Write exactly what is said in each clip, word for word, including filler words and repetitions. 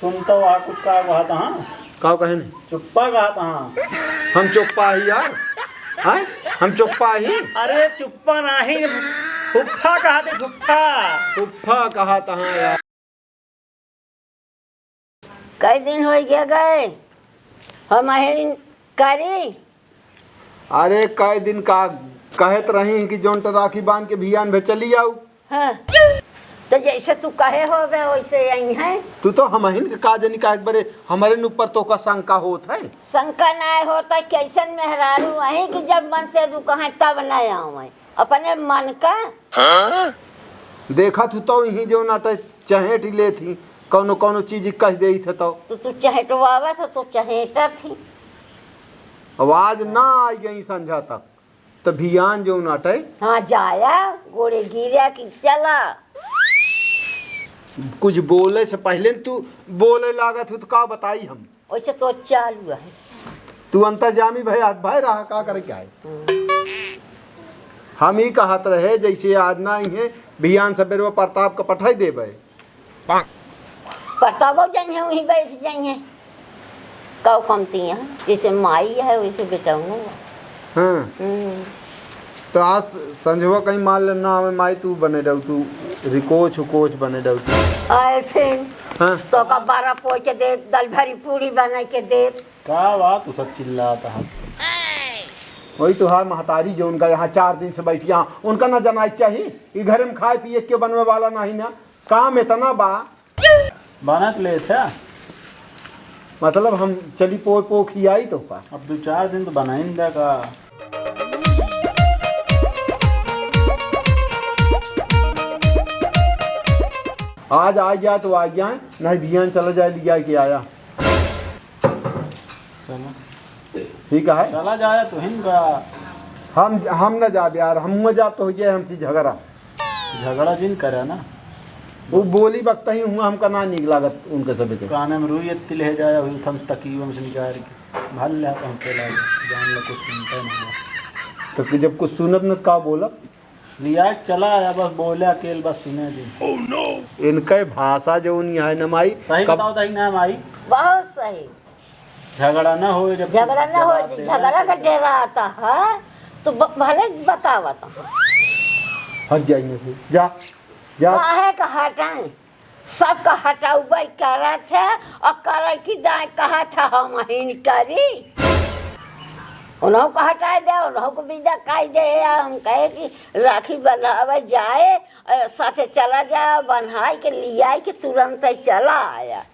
तुम तो वहाँ कुछ का कहत हाँ? का कहे नहीं? चुप्पा कहत हाँ। हम चुप्पा ही यार? हैं? हम चुप्पा ही? अरे चुप्पा नहीं, फुफ्फा कहत है, फुफ्फा। फुफ्फा कहत हाँ यार। कई दिन होइ गए गए, हम अहिन करी। अरे, कई दिन का कहत रही कि जौन त राखी बांध के भियान भे चली आऊ। हाँ, तो जैसे तू कहे होबे, वैसे आई हैं। तू तो हमहिन के का जनी का एक बारे हमरे न ऊपर तो का शंका होत है। शंका नाय होता, कैसन मेहरारू अही कि जब मन से रुक हैं तब न आवे, अपने मन का। हाँ? देखत हूँ तो इही जो नाटे चहेट लेत ही, कौनो कौनो चीज कह देत है तो। तो तू चहेटवावा से तो चहेटत ही। आवाज ना आई गई संझा तक, त भियान जो नाटे। हाँ, जाया, गोड़े गिरा कि चला। कुछ बोले से पहले न तू बोले लागत हूँ, तो का बताई हम? वैसे तो चालू है। तू अंतर्जामी भय, भय रहा, का करे क्या है? हम्म। हम ही कहत रहे, जैसे आज ना आई है, भियान सबेरवा प्रताप का पठाई देबे। प्रतापो जाइए, वहीं बैठ जाइए। कौ कमती है, जैसे माई है, वैसे बेटौनो है। हाँ। हम्म। तो आज संझवा कहीं मान ले ना आवे माई, तू बने रहू, तू रिकोच उकोच बने रहू तू। आए फिर हाँ। तो का बारह पोई के दे, दाल भरी पूरी बना के दे। का बात तू सब चिल्लात है? वही तो है महतारी जो उनका यहाँ चार दिन से बैठी, यहाँ उनका ना जाना चाहिए। ई घर में खाए पिए के बनवे वाला नहीं ना, काम इतना बा। बनत ले अच्छा। मतलब हम चली पो, पो खियाई तो का? अब दो चार दिन तो बनाई न दे का। आज आ गया तो आ गया, नहीं भियान चला जाए, लिया के आया। चला। ठीक है। चला जाए तो हिन का। हम, हम न जाब यार, हम न जाब तो हो जाए हमसे झगड़ा। झगड़ा जिन करे ना। वो बोली बकता ही हुआ, हमका ना नीक लागत उनके सब के। काने में रुई एत्ती ले जाया हुई, थम तकियो में से निकाल के। भल ले हम चला जान ले कुछ सुनता नहीं है। तो कि जब कुछ सुनत न का बोलब? लिया के चला आया, बस बोले अकेल, बस सुने दी। इनके भाषा जो नहीं है न माई, सही कब बताओ, सही ना माई? बहुत सही। झगड़ा ना होए, जब झगड़ा ना होए, झगड़ा का डराता है, तो ब-, भले बतावत है। हट जाइए से, जा, जा। काहे का हटाएं? सबका हटाउबे करत है, और करे की दाएं कहत है, हम हिन करी। उन्हों को हटाए दे, उन्हों को विदा कर दे, या हम कहे कि राखी बंधावे जाए, अ, साथे चला जाए, बंधाई के लियाई के तुरंत ही चला आया।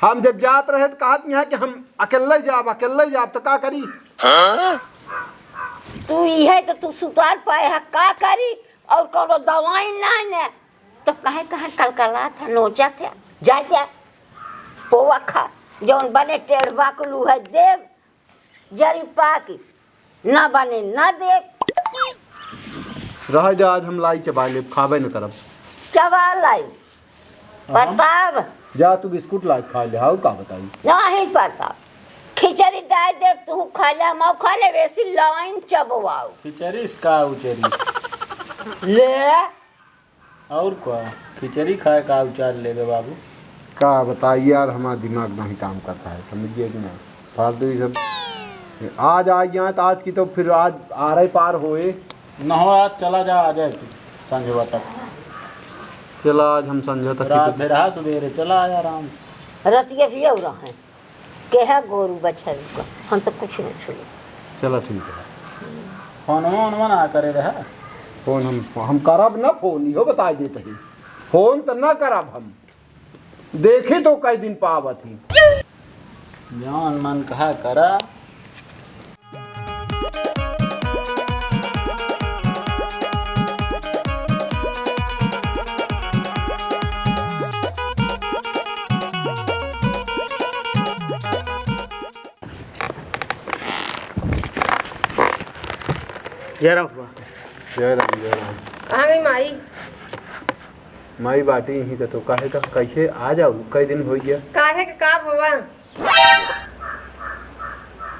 हम जब जात रहे तो कहत यहाँ कि हम अकेले जाब, अकेले जाब, तो का करी? तू इहे तो तू सुतार पाए है, का करी? और कोनो दवाई नहीं ने, तो कहे कहे कलकलात है, नोचत है, जा जा, पोवा खा, जौन बने टेढ़ बाकुल उहे देब, जरी पाकी, ना बने, ना दे। रह जा, आज हम लाई चबा लेब, खाबे न करब। चबा लाई। हाँ। प्रताप। जा तू बिस्कुट ला के खा ले, हाउ का बताई? नहीं प्रताप, खिचड़ी डाल दे, तू खा ले, हम खा ले, वैसी लाइन चबवाओ। खिचड़ी इसका उचरी। ले। और का, खिचड़ी खाए का उचार लेबे बाबू। का बताई यार, हमारा दिमाग नहीं काम करता है, समझिए कि नहीं? फालतू ही सब। आज आ गया तो आज की तो फिर आज आरे पार होए। न हो, आज चला जा, आ जाए तू संझवा तक। चला, आज हम संझवा तक रात ही तो भर रहा, सुबेरे चला आया आराम। रतिया भी और रहे। के है गोरू बछरू का? हम तो कुछ नहीं छुए। चला ठीक है। फोनवा ओनवा ना करे रहा। फोन हम, हम करब ना फोन, इहो बताई देत ही। फोन त ना करब हम। देखी तो कई दिन पावत ही। जौन मन कहा करा। जय राम बाबा। जय राम, जय राम। कहाँ गई माई? माई बाटी यहीं का तो काहे का, कैसे आ जाऊ? कई दिन होइ गया। काहे का, का भवा?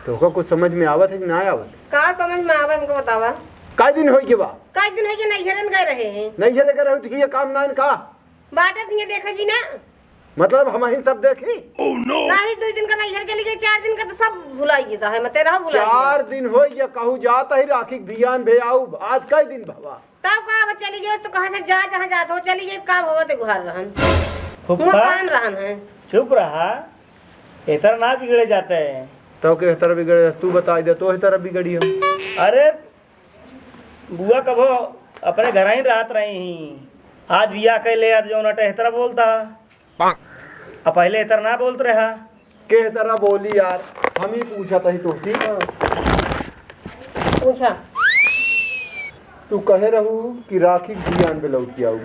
तोहका कुछ समझ में आवत है कि ना आवत? का समझ में आवे हमको बतावा? कई दिन होइ गया बा? कई दिन होइ गया, नैहरन गए रहे हैं। नैहर गए रहे तो ये काम ना इनका? बाटे तो ये देखे भी ना। मतलब हमहिन सब देखी? नहीं, दुइ दिन का नैहर चली गई, चार दिन का तो सब भुलाइए दा है, मते रहो भुलाइए। चार दिन होइ गया, कहूँ जात ही राखी के धियान भे आऊ, आज कई दिन भवा? तब का, अब चली गई तो कहाँ से जा, जहाँ जात हो, चली गई, का भवा ते घर रहन। फुफ्फा, हुआ काम रहन है। चुप रहा, एतर ना बिगड़े जाते। तो के एतर बिगड़े, तू बताई दे, तो एतर बिगड़ी हम। अरे, बुआ कबो अपने घर ही रहत रही ही, आज बियाह कैले, आज जौन अटे एतर बोलता। आ पहले एतर ना बोलत रहा। के तरह बोली यार, हम ही पूछत ही तोहसे। पूछा। तू कहे रहू कि राखी के धियान पे लौट के आऊ।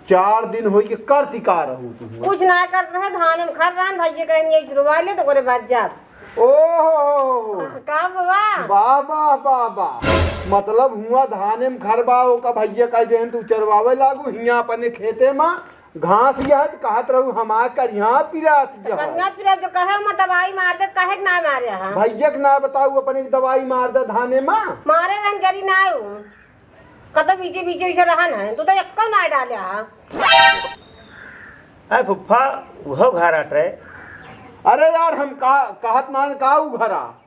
चार दिन होई के करती का रहू तू हुआ? कुछ ना करत रहे, धान में खर रहन, भैया कहे, "ये जुड़वा ले," तो ओकरे बाद जात। ओहो। का बाबा? वाह, वाह, वाह, वाह। मतलब हुआ धाने में खर बा, ओका भैया कह देहन तू चरवावे लागू, हियां अपने खेते में घास यह त कहत रहू हमार करिया पिरात यह। करिया पिरात जो कहे, "हम दवाई मार दे," काहे के ना मारे हा? भैया के ना बताऊ, अपने के दवाई मार दे धाने मा। मारे रहन जरी ना आऊ। कतो बीचे बीचे इसे रहन है, तू तो एक्को ना डाले हा। अरे फुफ्फा, उहो घर हट रहे। अरे यार, हम का कहत ना का उ घरा?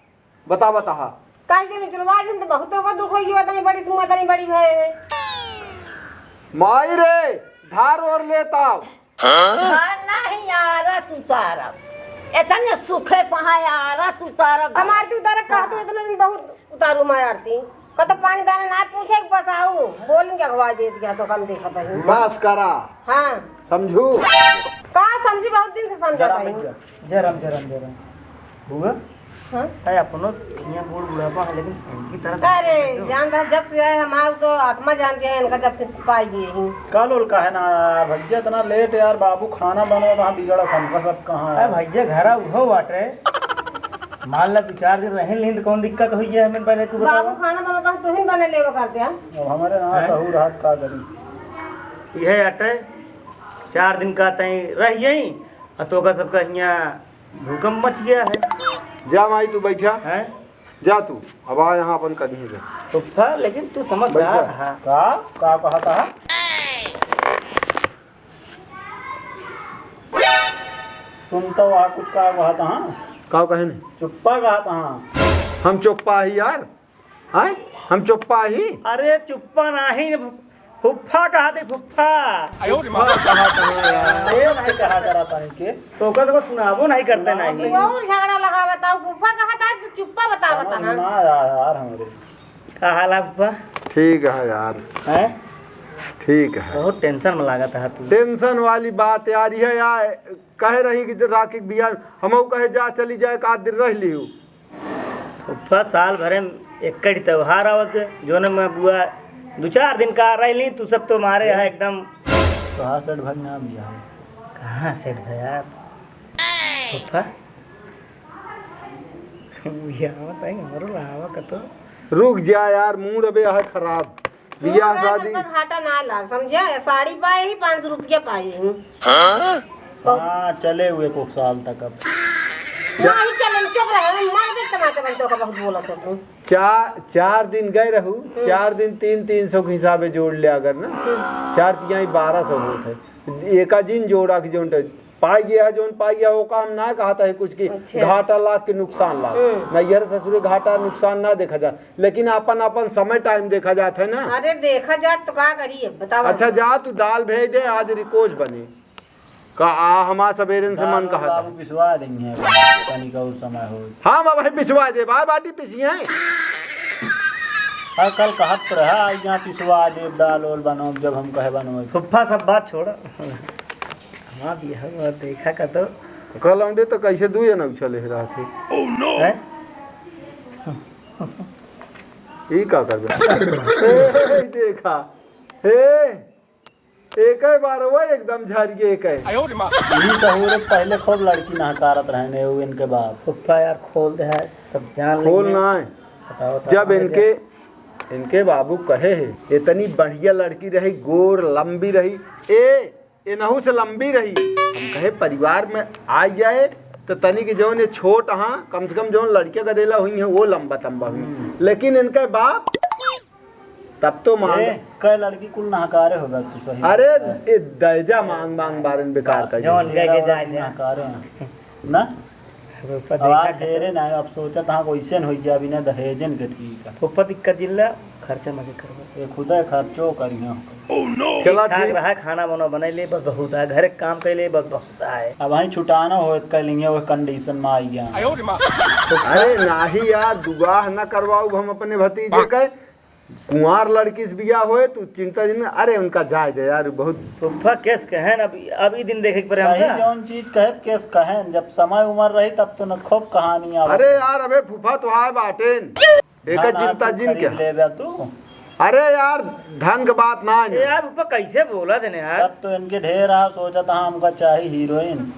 बता, बता, हाँ। काहे के जुड़वा दिन तो बहुत ओकर दुख होई, इतनी बड़ी सुमा, इतनी बड़ी भय है। माई रे, धार ओर लेत आव। हाँ, नहीं आरत उतारब। इतने सूखे पहाँ आरत उतारब। हमार तू उतारब, कहा तू इतने दिन बहुत उतारू मैं आरती। कत पानी दाना ना पूछे के बस आऊ, बोल के अगवा दे दिया तो कम देखत है। बस करा। हाँ। समझू? का समझी, बहुत दिन से समझत जरा है। मिट जा। जय राम, जय राम, जय राम। बुआ, हाँ? अरे अपनो हियाँ बूढ़ बुढ़ापा है, लेकिन इनकी तरह अरे, जानता है, जब से आए हम आज तो आत्मा जानते हैं इनका, जब से पाई गए ही। कल उल का है ना भैया, इतना लेट यार, बाबू खाना बनो, वहाँ बिगड़ा, हमका सब कहाँ है? अरे भैया, घरा उहो बाटे। मान ला, दो चार दिन रहे लीन, तो कौन दिक्कत हुई है हमें, पहले तू बता। बाबू खाना बनाता है, तू ही बने लेवा करते हैं। अब हमारे ना हैं? सहूर हाथ का करी। यह अटे, चार दिन का तई रह गई, आ तोका सबका हियाँ भूकंप मच गया है। जा माई, तू बैठा। हैं? जा तू, अब आ यहाँ अपन कहीं जा। तो था, लेकिन तू समझदार बैठा। है। का? का कहा था? सुनता हुआ कुछ का कहा था? का कहे नहीं? चुप्पा कहा था। हम चुप्पा ही यार। आय? हम चुप्पा ही? अरे चुप्पा नाही, फुफ्फा कहा थे, फुफ्फा। आयो रे माँ। फुफ्फा कहा था यार। ये नहीं कहा करा था इनके। तो ओकर तो सुनाबो नहीं करते ना, नहीं। लेकिन और झगड़ा लगा बताओ, फुफ्फा कहा था, तू चुप्पा बता, बता समझ ना। ना आया यार हमरे। का हाल है फुफ्फा? ठीक है यार। हैं? ठीक है। बहुत tension में लागत है तू। Tension वाली बात यार, ये यार कहे रही कि जो राखी बिया, हमहू कहे जा चली जाए, एक आध दिन रह लियो। फुफ्फा, साल भरे में एक कड़ी त्योहार आवत है, जोने में बुआ दो चार दिन का रह ली, तू सब तो मारे है एकदम। कहाँ सेठ भाई ना बिया? कहाँ सेठ भाई यार? फुफ्फा, बिया मत आई, हमरो लावा कतो। रुक जा यार, mood अबे है खराब। बियाह तू शादी। हमका घाटा ना लाग, समझा? या साड़ी पाए ही, पाँच सौ रुपया पाए ही। हाँ? बहुत हाँ, चले हुए कुछ साल तक अब। नहीं चले, चुप रहे, मैं भी चमा चमा तो का बहुत बोला था तू। चार, चार दिन गए रहू, हम्म। चार दिन तीन, तीन सौ के हिसाबे जोड़ ले अगर ना, हम्म। चार तिहाई बारह सौ होत है। एका जिन जोड़ा के जोन पाई गया है, जोन पाई गया, ओका हम ना कहत है कुछ की अच्छा। घाटा लाग के नुकसान लाग। हम्म। नैहर ससुरे घाटा नुकसान ना देखा जा, लेकिन अपन, अपन समय time देखा जात है ना। अरे देखा जात तो का करिए, बताओ। अच्छा जा तू दाल भेज दे, आज रिकोच बने। का आ हमार सबेरन से दाल मन और कहत बाबू है। पिसवा देंगे, तनिक और समय हो। हाँ बाबा, पिसवा दे, बाय बाटी पिसी है। हाँ, कल कहत रहा, आज यहाँ पिसवा दे, दाल ओल बनाओ, जब हम कहे बनाओ। फुफ्फा सब बात छोड़। हमार बियाह हुआ देखा का तो। कल औंदे तो कैसे दुए न उछले रहा थे। हैं? ई का करबे? ए, देखा। ए, एकै बार वो एकदम झरिए एकै। ई सहूर पहले खूब लड़की नहकारत रहने, उ इनके बाप। फुफ्फा यार खोल दे है, तब जान खोल लेंगे। ना है। बताओ, बताओ, जब बताओ इनके, इनके बाबू कहे है, इतनी बढ़िया लड़की रही, गोर लंबी रही, ए, एनहू से लंबी रही। हम कहे परिवार में आ जाए तो तनी के जौन ये छोट हाँ, कम से कम जौन लड़कियाँ गदेला हुई हैं, वो लंबा तंबा हुई। हम्म। लेकिन इनके बाप तब तो मांग। ए, कै लड़की कुल नहकारे होगा तू सही। अरे, ए, दहेजा मांग मांग बारन बेकार कर जौन दिया। कह के जाए दे। नहकारे हैं। ना? अब ऊपर अब देखा आ ढेरे ना, अब सोचत हाँ, कैसे न होई जा बिना दहेजन के, ठीक है। ऊपर दिक्कत जिल्ला, खर्चा मजे करबो। ये खुदे खर्चो करियो। चला ठीक ठाक ठीक। रहा, खाना वाना बने ले, बस बहुत है, घर के काम कर ले, बस बहुत है। अब वहीं छुटाना हो, कह लेंगे, वो condition में आई गया। अरे नाही यार, दुआह न करवाऊ हम अपने भतीजे के। कुंवार लड़की से बियाह होए, तू चिंता जिन, अरे उनका जाए दे यार, बहुत। फूफा केस कहेन, अब, अब ई दिन देखे के पड़े सही हमका। जौन चीज कहे केस कहेन, जब समय उम्र रही तब तो न खूब कहानी आवत। अरे यार, अबे फूफा तो आए बाटेन, एकर हाँ, चिंता तू जिन खरीद क्या? लेबे तू। अरे यार, धन के बात ना है ए ना। यार, फूफा कैसे बोला थे यार? तब तो इनके ढेर आ, सोचत हाँ, हमका चाही हीरोइन।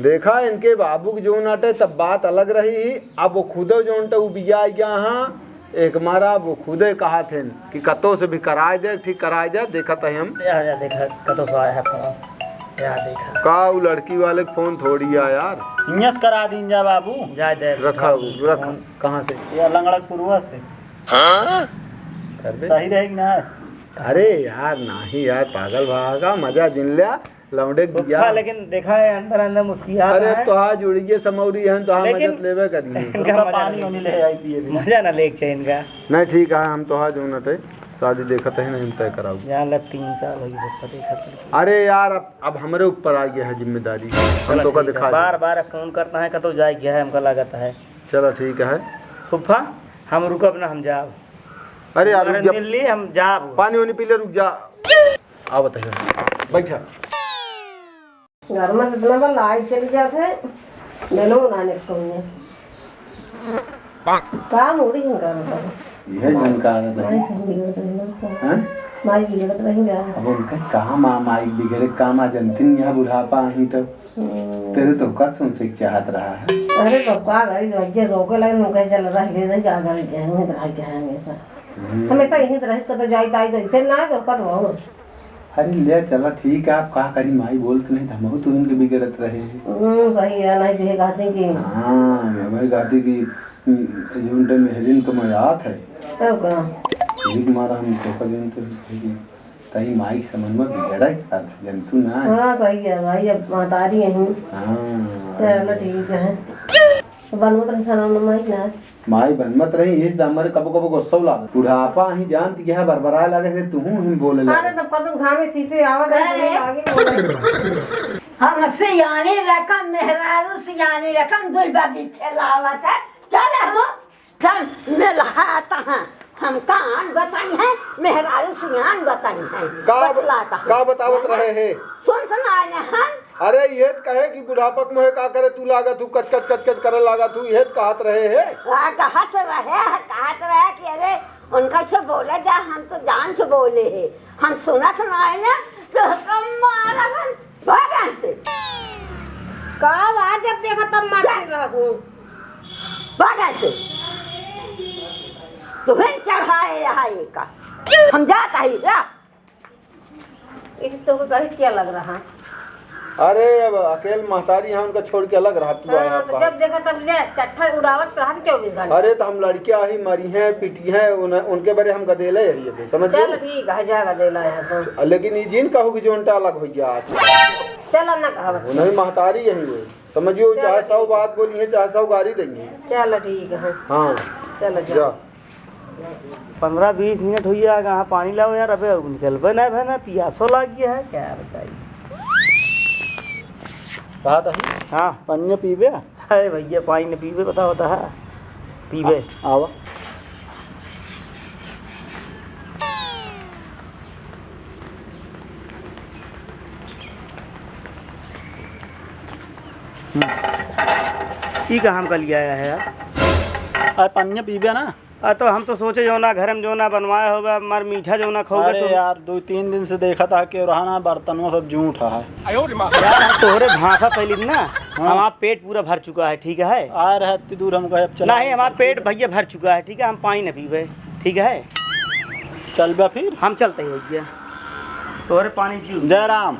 देखा, इनके बाबू के जौन आटे, तब बात अलग रही ही। अब वो खुदे जौन टे, उ बिया गया हाँ, एक मारा वो खुदे कहा थे कि कतो से भी कराए दे, ठीक कराए दे, देखत है हम। या, या देखा, कतो से आया है फोन। या देखा। का उ लड़की वाले के फोन थोड़ी आ यार। हियाँ से करा दीन जा बाबू। जाए दे, रखा, उठा रख। फोन। कहाँ से? ये लंगड़कपुरवा से। हाँ? कर दे। सही रहेगी ना? अरे यार, नाही यार, पागल भागा, मजा जिन लिया। लौंडे के फूफा, बियाह। लेकिन देखा है, अंदर अंदर मुस्कियात अरे, है। तोहार जुड़िए समौरी हैं, तोहार लेकिन मदद लेबे करिए। इनका मजा पानी ना होने ले आई पिए भी। मजा ना लेके चाहिए इनका। नहीं, ठीक है, हम तोहार जो नटे शादी देखत है, नहीं हम तय कराऊ। जान ला, तीन साल हो गए फूफा देखत है। अरे यार, अब, अब हमरे ऊपर आ गया है जिम्मेदारी, हम चलो तो का ठीक है। दिखा बार दे। बार फोन करता है, कतो जाए गया है, हमका लागत है। चलो ठीक है। फूफा, हम रुकब ना, हम जाब। अरे यार, रुक जा। मिल ली, हम जाब। पानी वानी पी ले, रुक जा। आवत है, बैठा। घर में इतना बा लाइट चली जात है, बेनो ना निकलूंगे। काम उड़ी हम करत है। यह जन का आदत है। माई से बिगड़त रही ना। हाँ? माई बिगड़त रही ना। अब उनका काम आ, माई बिगड़े काम आ, जनती नहीं है, बुढ़ापा आही तब। हम्म। तेरे तो का सोचे के चाहत रहा है? अरे तो का करी, जो आइए रोके लगे, नु कहे चल रह ले, रह जा, घर के हैं, इधर आके हैं हमेशा। हम्म। हमेशा यहीं रह, कतो जाई ताई तो इसे ना, तो कत बहुत। अरे ले चला, ठीक है, आप का करी, माई बोलत नहीं, हम तो इनके बिगड़त रहे। हम्म, सही है, नहीं तो ये कहते कि हाँ, मैं वही कहती कि, हम्म, जो उनके मेहरिन को मजा आत है। तब का? यही तुम्हारा हम धोखा देन तो तई माई समझ में बिगड़ा ही बात है, जनतू ना है। हाँ, सही है भाई, अब महतारी यहीं। हाँ। चलो, ठीक है। तो बनमत रही खाना वाना माई ना? माई बनमत रही, इस दाम में कबो कबो गुस्सा लागे। बुढ़ापा ही जानती है, बरबराए लागे से तू ही बोले लागे। अरे, तब कतौ घामे सीपे आवत है, अरे। आगे बोले। हम सियानी रकम, मेहरारू सियानी रकम, दुई बार खेलावत है। चल हम चल, मेलहात हैं। हम कान बताई हैं, मेहरारू सियान बताई हैं। का ब-, बतलाता है। का बतावत रहे हैं? सुनत ना आए हम। अरे, ये त कहे कि बुढ़ापक मोहे का करे, तू लागत हूँ, कच, कच, कच, कच करे लागत हूँ, ये त कहत रहे हैं। आ, कहत रहे, कहत रहे कि अरे, उनका से बोले जा, हम तो जान के बोले हैं। हम सुनत ना आए ना, तो हम मारब हम। भाग यहाँ से। का बा, जब देखा तब मारती रहत हूँ। भाग यहाँ से। तुम्हें चढ़ाए यहाँ एक। हम जात ही, जा। इस तो को कही क्या लग रहा? अरे, अब अकेल महतारी है, उनका छोड़ के अलग रहा तू। हाँ, आया तो बाहर। जब देखा तब ले चट्टा उड़ावत रहत चौबीस घंटा। अरे, तो हम लड़कियां ही मरी हैं, पिटी हैं, उन-, उनके बरे हम गदेले रहिए, समझ चल, गए? ठीक है, जा गदेला है तो। लेकिन ये जिन कहू कि जो उनका अलग हो गया आज। चल, ना कहावत। वो नहीं, महतारी यही है, समझियो, चल, चाहे ठीक। सौ बात बोली है, चाहे सौ गारी देंगे। चल, ठीक है। हाँ। चल, जा। जा। पन्द्रह बीस मिनट हुई है, कहाँ पानी लाओ यार, अबे निकलबे ना भे ना, पियासो लाग गया है, क्या बताई। कहा था? हाँ। पनिया पीबे? अरे भैया, पानी न पीबे, बताओ तो है। पीबे। आ-, आवा। हम्म। ई कहाँ हमका लिया आया है यार? अरे पनिया पीबे ना। आ, तो हम तो सोचे, जो ना घर में जो ना बनवाए होगा, हमार मीठा जो ना खाओगे अरे तो। यार, दो तीन दिन से देखा था कि रहा ना, बर्तनों सब जूठा है। यार, हम तोहरे भाषा शैली में ना, हाँ। हमारा पेट पूरा भर चुका है, ठीक है? आ रहे इतनी दूर, हम कहे, अब चलो। नहीं, हमारा पेट भैया भर चुका है, ठीक है? हम पानी न पीबे, ठीक है? चल बे फिर। हम चलते ही भैया, तोहरे पानी पीऊ। जय राम।